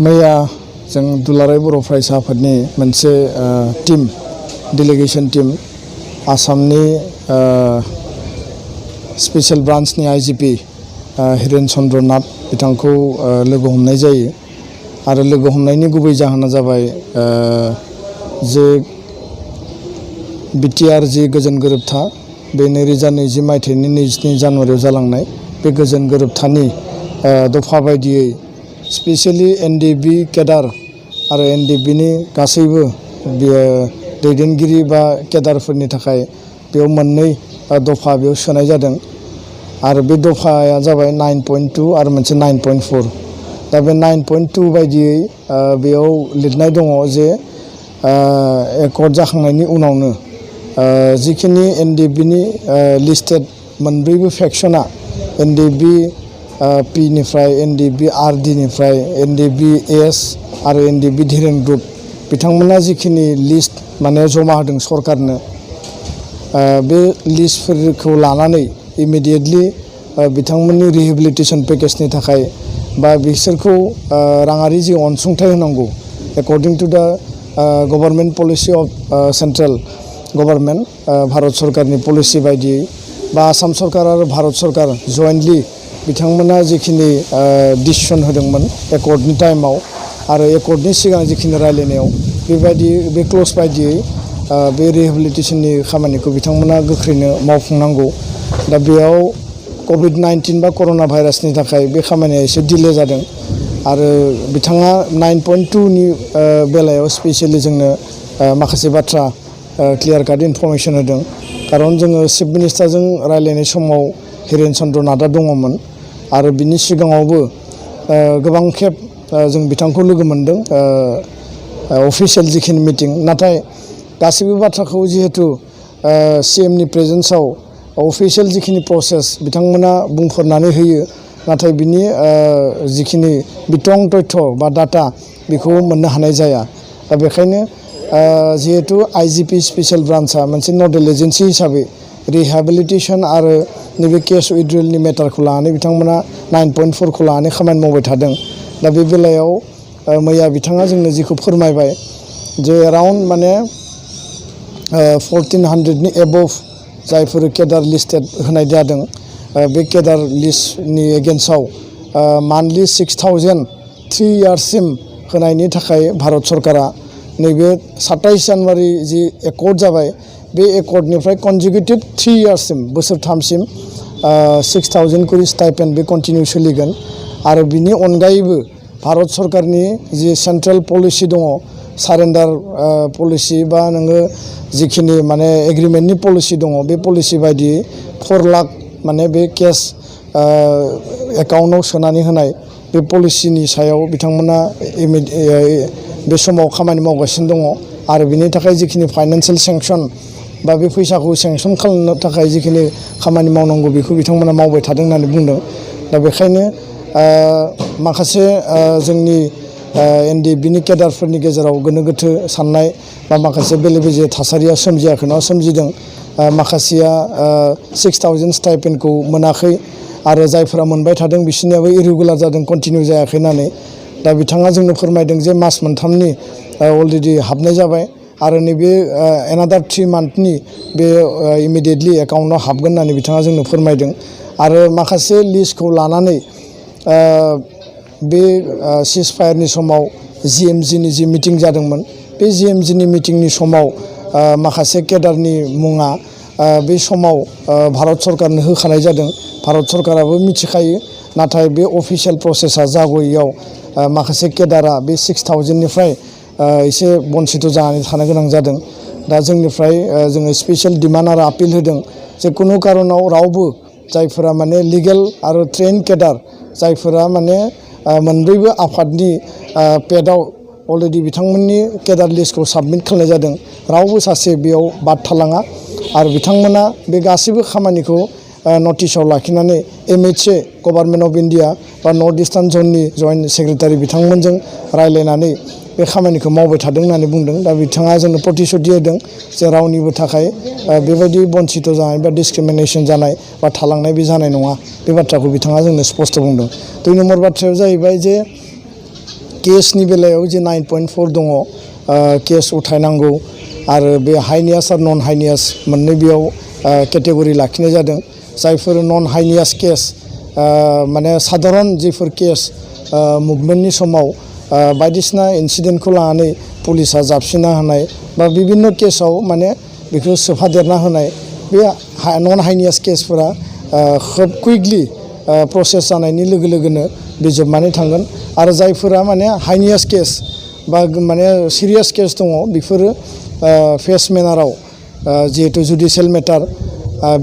मैया जों दुलाराय बर' फरायसा आफादनि मोनसे टीम डेलिगेशन टीम आसामनि स्पेशल ब्रान्चनि IGP हिरेन चन्द्र नाथ बिथांखौ लोगो हमनाय जायो आरो लोगो हमनायनि गुबै जाहोना जाबाय जे BTR जि गोजोन गोरोबथा बे 2020 मायथाइनि 22 जानुवारियाव जालांनाय बे गोजोन गोरोबथानि दफा बायदियै स्पेशली NDB केडार आरो NDBनि गासैबो दैदेनगिरि बा केडारफोरनि थाखाय बेयाव मोननै दफा बेयाव सोनाय जादों आरो बे दफाया जाबाय 9.2 आरो मोनसे 9.4 दा बे 9.2 बायदियै बेयाव लिरनाय दङ जे एकर्ड जाखांनायनि उनावनो जिखिनि NDBनि लिस्टेड मोनब्रैबो फेक्सना NDB P निफ्राय NDB RD निफ्राय NDB S आरो NDB धीरेन ग्रुप बिथांमोना जिखिनि लिस्ट माने जमा होदों सरकारनो बे लिस्टफोरखौ लानानै इमिडिएटलि बिथांमोननि रिहेबिलिटेशन पेकेजनि थाखाय बा बिसोरखौ राङारि जि अनसुंथाइ होनांगौ एकर्डिं टु द government policy of central government Bharat सरकारनि पलिसि बायदियै बा आसाम सरकार आरो भारत सरकार जयेन्टलि बिथांमोना जिखिनि डिसिसन होदोंमोन एकर्डनि टाइमाव आरो एकर्डनि सिगां जिखिनि रायलायनायाव बेबायदि बे क्ल'ज बायदियै बे रिहेबिलिटेशननि खामानिखौ बिथांमोना गोख्रैनो मावफुंनांगौ दा बेयाव COVID-19 बा कर'ना भाइरासनि थाखाय बे खामानिया एसे डिले जादों आरो बिथाङा 9.2 नि बेलायाव स्पेशली जोंनो माखासे बाथ्रा क्लियार काट इनफरमेशन होदों खारन जोङो चिफ मिनिस्टारजों रायलायनाय समाव हिरेन चन्द्र नाथआ दङमोन आरो बिनि सिगाङावबो गोबां खेब जों बिथांखौ लोगो मोनदों अफिसियेल जिखिनि मिटिं नाथाय गासैबो बाथ्राखौ जिहेतु CM नि प्रेजेन्सआव अफिसियेल जिखिनि प्रसेस बिथांमोना बुंफोरनानै होयो नाथाय बिनि जिखिनि बिथं तथ्य बा डाटा बेखौ मोननो हानाय जाया दा बेखायनो जिहेतु IGP स्पेशल ब्रान्चआ मोनसे नडेल एजेन्सि हिसाबै रिहेबिलिटेशन आरो नैबे केस उइथड्रयेलनि मेटारखौ लानानै बिथांमोना 9.4 खौ लानानै खामानि मावबाय थादों दा बे बेलायाव मैया बिथाङा जोंनो जिखौ फोरमायबाय जे एराउन्ड माने 1400 नि एबभ जायफोर केडार लिस्टेड होनाय जादों बे केडार लिस्टनि एगेन्स्टआव मान्थलि 6000 3 इयार्ससिम होनायनि थाखाय भारत सरकारा नैबे 27 जानुवारि जि एकर्ड जाबाय बे एकर्डनिफ्राय कनजिकिउटिभ 3 इयार्ससिम बोसोरथामसिम 6000 करि स्टाइपेन्ड बे कन्टिनिउ सोलिगोन आरो बिनि अनगायैबो भारत सरकारनि जि सेन्ट्रेल पलिसि दङ सारेन्डार पलिसि बा नोङो जिखिनि माने एग्रिमेन्टनि पलिसि दङ बे पलिसि बायदियै 4 लाख माने बे केस एकाउन्टआव सोनानै होनाय बे पलिसिनि सायाव बिथांमोना बे समाव खामानि मावगासिनो दङ आरो बिनि थाखाय जिखिनि फाइनान्सियेल सेंक्सन बा बे फैसाखौ सेंक्सन खालामनो थाखाय जिखिनि खामानि मावनांगौ बेखौ बिथांमोना मावबाय थादों होननानै बुंदों दा बेखायनो माखासे जोंनि NDBनि केडारफोरनि गेजेराव गोनो गोथो साननाय बा माखासे बेले बेजे थासारिया सोमजियाखै नङा सोमजिदों माखासेया 6000 स्टाइपेन्डखौ मोनाखै आरो जायफोरा मोनबाय थादों बिसोरनियाबो इरेगुलार जादों कन्टिनिउ जायाखै होननानै दा बिथाङा जोंनो फोरमायदों जे मास मोनथामनि अलरेडि हाबनाय जाबाय आरो नैबे एनादार 3 मान्थनि बे इमिडिएटलि एकाउन्टआव हाबगोन होननानै बिथाङा जोंनो फोरमायदों आरो माखासे लिस्टखौ लानानै बे सिजफायारनि समाव GMGनि जि मिटिं जादोंमोन बे GMGनि मिटिंनि समाव माखासे केडारनि मुङा बे समाव भारत सरकारनो होखानाय जादों भारत सरकाराबो मिथिखायो नाथाय बे अफिसियेल प्रसेसा जागयैयाव माखासे केडारा बे 6000 निफ्राय एसे बन्सित जानानै थानो गोनां जादों दा जोंनिफ्राय जोङो स्पेशल डिमान्ड आरो आपिल होदों जे कुनु कारनाव रावबो जायफोरा माने लिगेल आरो ट्रेन केडार जायफोरा माने मोनब्रैबो आफादनि पेडआव अलरेडि बिथांमोननि केडार लिस्टखौ साबमिट खालामनाय जादों रावबो सासे बेयाव बाद थालाङा आरो बिथांमोना बे गासैबो खामानिखौ नटिसाव लाखिनानै MHA गभर्नमेन्ट अफ इन्डिया बा नर्थ इस्टार्न जननि जइन्ट सेक्रेटारि बिथांमोनजों रायलायनानै बे खामानिखौ मावबाय थादों होननानै बुंदों दा बिथाङा जोंनो प्रतिश्रुति होदों जे रावनिबो थाखाय बेबायदि बन्सित जानाय बा डिसक्रिमिनेसन जानाय बा थालांनाय बे जानाय नङा बे बाथ्राखौ बिथाङा जोंनो स्पष्ट बुंदों 2 नम्बर बाथ्राया जाहैबाय जे केसनि बेलायाव जे 9.4 दङ केस उथायनांगौ आरो बे हाइनियास आरो नन हाइनियास मोननै बेयाव केटेगरि लाखिनाय जादों। जायफोर नन हाइनियास केस माने साधारन जिफोर केस मुभमेन्टनि समाव बायदिसिना इन्सिडेन्टखौ लानानै पुलिसा जाबसिना होनाय बा बिभिन्न केसाव माने बेखौ सोफादेरना होनाय बे नन हाइनियास केसफोरा खोब कुइकलि प्रसेस जानायनि लोगो लोगोनो बे जोबनानै थांगोन आरो जायफोरा माने हाइनियास केस बा माने सिरियास केस दङ बेफोरो फेस मेनाराव जिहेतु जुडिशियेल मेटार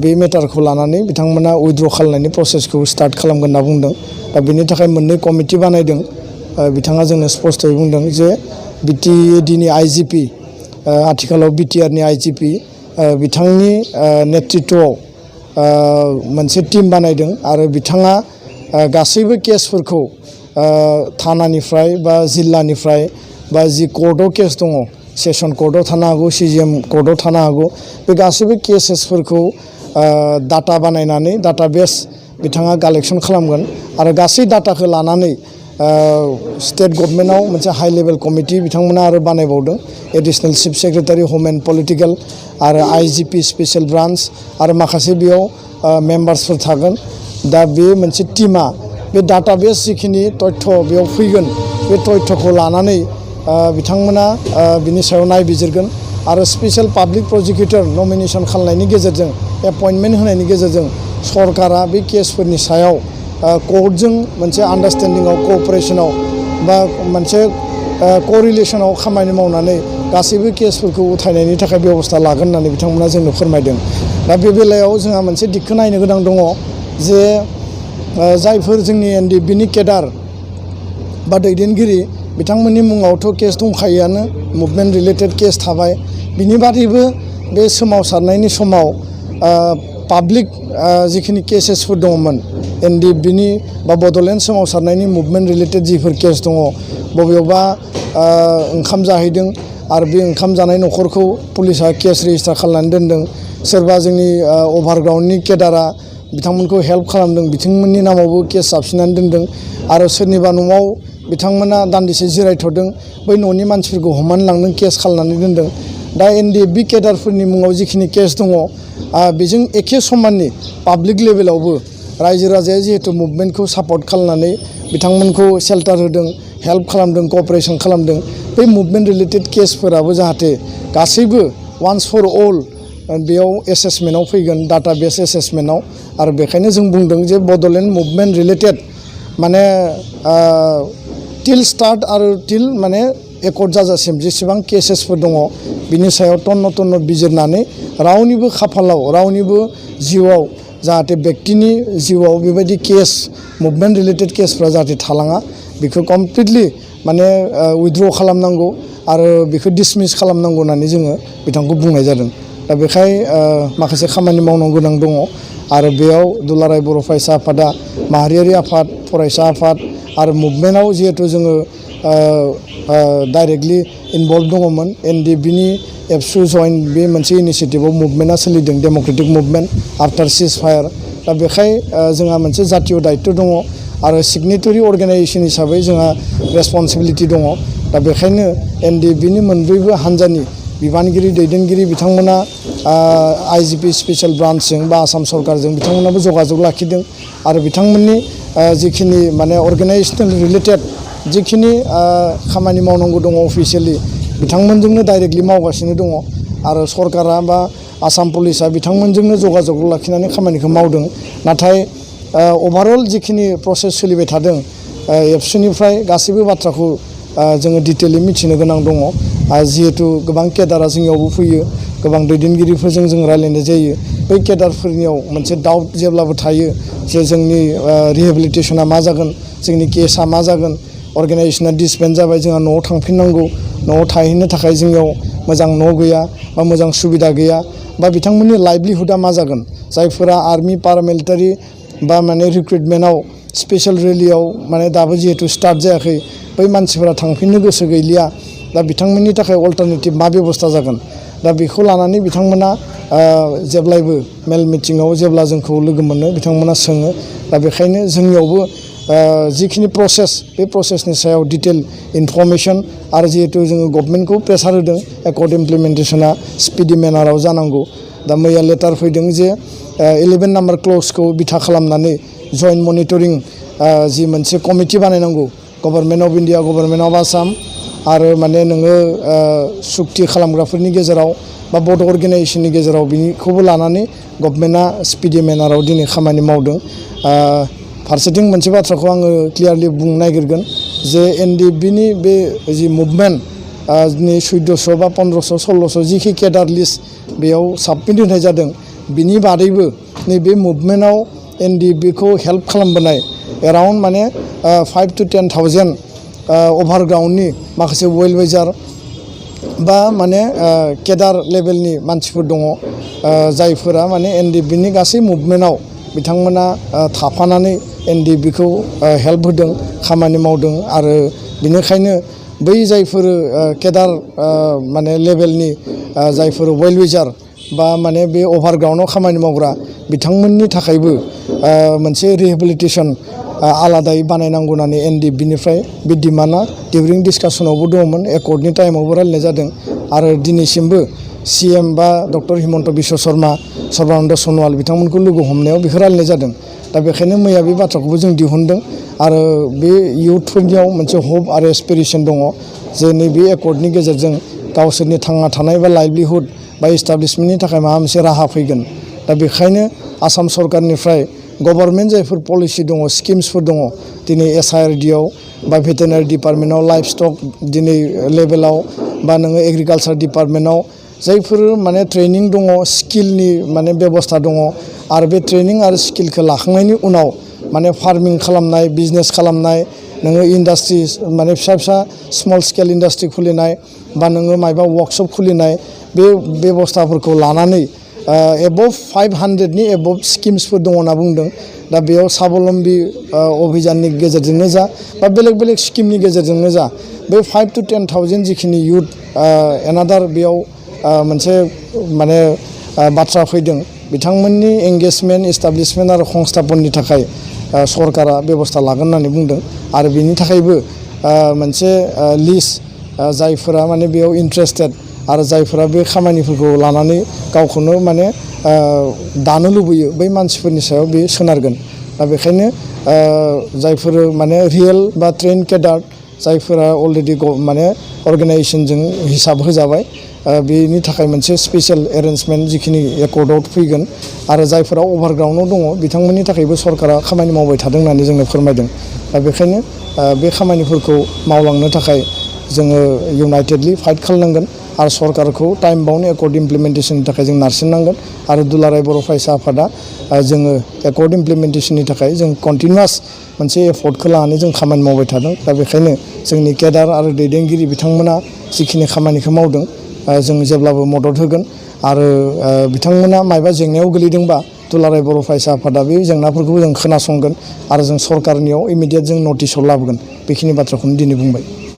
बे मेटारखौ लानानै बिथांमोना उइथड्र खालामनायनि प्रसेसखौ स्टार्ट खालामगोन होनना बुंदों। दा बेनि थाखाय मोननै कमिटि बानायदों। बिथाङा जोंनो स्पष्टयै बुंदों जे बिटिएडिनि IGP आथिखालाव बिटिआरनि IGP बिथांनि नेतृत्वआव मोनसे टिम बानायदों आरो बिथाङा गासैबो केसफोरखौ थानानिफ्राय बा जिल्लानिफ्राय बा जि कर्टआव केस दङ सेसन कर्टआव थानो हागौ CGM कर्टआव थानो हागौ बे गासैबो केसेसफोरखौ डाटा बानायनानै डाटाबेस बिथाङा कालेक्सन खालामगोन आरो गासै डाटाखौ लानानै स्टेट गभर्नमेन्टआव मोनसे हाई लेभेल कमिटि बिथांमोना आरो बानायबावदों। एडिशनेल चिफ सेक्रेटारि हम एन्ड पलिटिकेल आरो IGP स्पेशल ब्रान्च आरो माखासे बेयाव मेम्बार्सफोर थागोन। दा बे मोनसे टिमा बे डाटाबेस जिखिनि तथ्य बेयाव फैगोन बे तथ्यखौ लानानै बिथांमोना बिनि सायाव नायबिजिरगोन आरो स्पेशल पाब्लिक प्रसिकिउटर नमिनेशन खालामनायनि गेजेरजों एपइन्टमेन्ट होनायनि गेजेरजों सरकारा बे केसफोरनि सायाव कर्टजों मोनसे आन्डारस्टेन्डिंआव कअपारेशनाव बा मोनसे करिलेसनाव खामानि मावनानै गासैबो केसफोरखौ उथायनायनि थाखाय बेबस्था लागोन होननानै बिथांमोना जोंनो फोरमायदों। दा बे बेलायाव जोंहा मोनसे दिगखौ नायनो गोनां दङ जे जायफोर जोंनि NDFBनि केडार बा दैदेनगिरि बिथांमोननि मुङावथ' केस दंखायोआनो मुभमेन्ट रिलेटेड केस थाबाय। बिनि बादैबो बे सोमावसारनायनि समाव पाब्लिक जिखिनि केसेसफोर दङमोन NDFBनि बा बड'लेण्ड सोमावसारनायनि मुभमेन्ट रिलेटेड जिफोर केस दङ बबेयावबा ओंखाम जाहैदों आरो बे ओंखाम जानाय न'खरखौ पुलिसा केस रेजिस्टार खालामनानै दोनदों। सोरबा जोंनि अभारग्राउन्डनि केडारा बिथांमोनखौ हेल्प खालामदों बिथांमोननि नामावबो केस जाबसिननानै दोनदों आरो सोरनिबा न'आव बिथांमोना दान्दिसे जिरायथ'दों बै न'नि मानसिफोरखौ हमनानै लांदों केस खालामनानै दोनदों। दा NDFB केडारफोरनि मुङाव जिखिनि केस दङ बेजों एखे समाननि पाब्लिक लेभेलावबो रायजो राजाया जिहेतु मुभमेन्टखौ सापर्ट खालामनानै बिथांमोनखौ शेल्टार होदों हेल्प खालामदों कअपारेशन खालामदों बै मुभमेन्ट रिलेटेड केसफोराबो जाहाथे गासैबो वान्स फर अल बेयाव एसेसमेन्टआव फैगोन डाटाबेस एसेसमेन्टआव आरो बेखायनो जों बुंदों जे बड'लेण्ड मुभमेन्ट रिलेटेड माने टिल स्टार्ट आरो टिल माने एकर्ड जाजासिम जेसेबां केसेसफोर दङ बिनि सायाव तन्न तन्न बिजिरनानै रावनिबो खाफालाव रावनिबो जिउआव जाहाथे व्यक्तिनि जिउआव बेबायदि केस मुभमेन्ट रिलेटेड केसफ्रा जाहाथे थालाङा बेखौ कमप्लिटलि माने उइथड्र खालामनांगौ आरो बेखौ डिसमिस खालामनांगौ होननानै जोङो बिथांखौ बुंनाय जादों। दा बेखाय माखासे खामानि मावनांगौ गोनां दङ आरो बेयाव दुलाराय बर' फरायसा आफादा माहारियारि आफाद फरायसा आफाद आरो मुभमेन्टआव जिहेतु जोङो डाइरेक्टलि इनभल्भ दङमोन NDFBनि ABSU जइन बे मोनसे इनिसिएटिभआव मुभमेन्टआ सोलिदों डेम'क्रेटिक मुभमेन्ट आफ्टार सिज फायार। दा बेखाय जोंहा मोनसे जातीय दायित्व दङ आरो सिगनेटरि अर्गेनाइजेसन हिसाबै जोंहा रेसपन्सिबिलिटि दङ। दा बेखायनो NDFBनि मोनब्रैबो हान्जानि बिबानगिरि दैदेनगिरि बिथांमोना IGP स्पेशल ब्रान्चजों बा आसाम सरकारजों बिथांमोनाबो जगाजग लाखिदों आरो बिथांमोननि जिखिनि माने अर्गेनाइजेसनेल रिलेटेड जिखिनि खामानि मावनांगौ दङ अफिसियेलि बिथांमोनजोंनो डाइरेक्टलि मावगासिनो दङ आरो सरकारा बा आसाम पुलिसा बिथांमोनजोंनो जगाजग लाखिनानै खामानिखौ मावदों। नाथाय अभारअल जिखिनि प्रसेस सोलिबाय थादों ABSUनिफ्राय गासैबो बाथ्राखौ जोङो डिटेलि मिथिनो गोनां दङ। जिहेतु गोबां केडारा जोंनियावबो फैयो गोबां दैदेनगिरिफोरजों जों रायलायनाय जायो बै केडारफोरनियाव मोनसे डाउट जेब्लाबो थायो जे जोंनि रिहेबिलिटेसना मा जागोन जोंनि केसा मा जागोन अर्गेनाइजेसना डिसबेन्ड जाबाय जोंहा न'आव थांफिननांगौ न'आव थाहैनो थाखाय जोंनियाव मोजां न' गैया बा मोजां सुबिदा गैया बा बिथांमोननि लाइभलिहुडा मा जागोन जायफोरा आर्मि पारामिलिटारि बा माने रिक्रुटमेन्टआव स्पेशल रेलियाव माने दाबो जिहेतु स्टार्ट जायाखै बै मानसिफोरा थांफिननो गोसो गैलिया दा बिथांमोननि थाखाय अल्टारनेटिभ मा बेबस्था जागोन दा बेखौ लानानै बिथांमोना जेब्लायबो मेल मिटिङाव जेब्ला जोंखौ लोगो मोनो बिथांमोना सोङो दा बेखायनो जोंनियावबो जिखिनि प्रसेस बे प्रसेसनि सायाव डिटेल इनफरमेसन आरो जिहेतु जोङो गभर्नमेन्टखौ प्रेसार होदों एकर्ड इमप्लिमेन्टेसना स्पिडि मेनाराव जानांगौ दा मैया लेटार फैदों जे 11 नाम्बार क्लजखौ बिथा खालामनानै जइन्ट मनिटरिं जि मोनसे कमिटि बानायनांगौ government of India government of Assam आरो माने नोङो सुक्ति खालामग्राफोरनि गेजेराव बा बर्ड अर्गेनाइजेसननि गेजेराव बिनिखौबो लानानै गभर्नमेन्टआ स्पिडि मेनाराव दिनै खामानि मावदों फारसेथिं मोनसे बाथ्राखौ आङो क्लियारलि बुंनो नागिरगोन जे एनडिएफबिनि बे जि मुभमेन्ट नि 1400 बा 1500 1600 जिखि केडार लिस्ट बेयाव साबमिट होनाय जादों बिनि बादैबो नैबे मुभमेन्टआव एनडिएफबिखौ हेल्प खालामबोनाय एराउन्ड माने 5 to 10,000 अभारग्राउन्डनि माखासे वेल विजार बा माने केडार लेभेलनि मानसिफोर दङ जायफोरा माने एनडिएफबिनि गासै मुभमेन्टआव बिथांमोना थाफानानै एनडिएफबिखौ हेल्प होदों खामानि मावदों आरो बिनिखायनो बै जायफोर केडार माने लेभेलनि जायफोर वेल विजार बा माने बे अभारग्राउन्डआव खामानि मावग्रा बिथांमोननि थाखायबो मोनसे रिहेबिलिटेसन आलादायै बानायनांगौ होननानै एनडिएफबिनिफ्राय बे डिमान्डआ डिउरिं डिसकासनावबो दङमोन एकर्डनि टाइमावबो रायलायनाय जादों आरो दिनैसिमबो सीएम बा डक्टर हिमन्त बिश्व शर्मा सर्बानन्द सनवाल बिथांमोनखौ लोगो हमनायाव बेखौ रायलायनाय जादों दा बेखायनो मैया बे बाथ्राखौबो जों दिहुनदों आरो बे इयुथफोरनियाव मोनसे हप आरो एसपिरेसन दङ जे नैबे एकर्डनि गेजेरजों गावसोरनि थांना थानाय बा लाइभलिहुड बा इस्टाब्लिशमेन्टनि थाखाय माबा मोनसे राहा फैगोन दा बेखायनो आसाम सरकारनिफ्राय गभर्नमेन्ट जायफोर पलिसि दङ स्किम्सफोर दङ दिनै एसआरडिआव बा भेटेनारि डिपार्टमेन्टआव लाइफ स्टक दिनै लेभेलाव बा नोङो एग्रिकालसार डिपार्टमेन्टआव जायफोर माने ट्रेनिं दङ स्किलनि माने बेबस्था दङ आरो बे ट्रेनिं आरो स्किलखौ लाखांनायनि उनाव माने फार्मिं खालामनाय बिजनेस खालामनाय नोङो इन्डास्ट्रि माने फिसा फिसा स्मल स्केल इन्डास्ट्रि खुलिनाय बा नोङो मायबा वर्कशप खुलिनाय बे बेबस्थाफोरखौ लानानै एबभ 500नि एबभ स्किम्सफोर दङ होनना बुंदों दा बेयाव साबलम्बी अभियाननि गेजेरजोंनो जा बा बेलेग बेलेग स्किमनि गेजेरजोंनो जा बे 5 to 10,000 जिखिनि इयुथ एनादार बेयाव मोनसे माने बाथ्रा फैदों बिथांमोननि एंगेजमेन्ट इस्टाब्लिशमेन्ट आरो संस्थापननि थाखाय सरकारा बेबस्था लागोन होननानै बुंदों आरो बेनि थाखायबो मोनसे लिस्ट जायफोरा माने बेयाव इन्ट्रेस्टेड आरो जायफोरा बे खामानिफोरखौ लानानै गावखौनो माने दानो लुबैयो बै मानसिफोरनि सायाव बे सोनारगोन दा बेखायनो जायफोर माने रियेल बा ट्रेन केडार जायफोरा अलरेडि माने अर्गेनाइजेसनजों हिसाब होजाबाय बेनि थाखाय मोनसे स्पेशल एरेन्जमेन्ट जिखिनि एकर्डआव फैगोन आरो जायफोरा अभारग्राउन्डआव दङ बिथांमोननि थाखायबो सरकारा खामानि मावबाय थादों होननानै जोंनो फोरमायदों दा बेखायनो बे खामानिफोरखौ मावलांनो थाखाय जोङो इउनाइटेडलि फाइट खालामनांगोन आरो सरकारखौ टाइम बाउन्ड एकर्ड इमप्लिमेन्टेसननि थाखाय जों नारसिननांगोन आरो दुलाराय बर' फरायसा आफादा जोङो एकर्ड इमप्लिमेन्टेसननि थाखाय जों कन्टिनिउआस मोनसे एफर्टखौ लानानै जों खामानि मावबाय थादों दा बेखायनो जोंनि केडार आरो दैदेनगिरि बिथांमोना जिखिनि खामानिखौ मावदों जों जेब्लाबो मदद होगोन आरो बिथांमोना मायबा जेंनायाव गोलैदोंबा दुलाराय बर' फरायसा आफादा बे जेंनाफोरखौ जों खोनासंगोन आरो जों सरकारनियाव इमिडियेट जों नटिसआव लाबोगोन बेखिनि बाथ्राखौनो दिनै बुंबाय।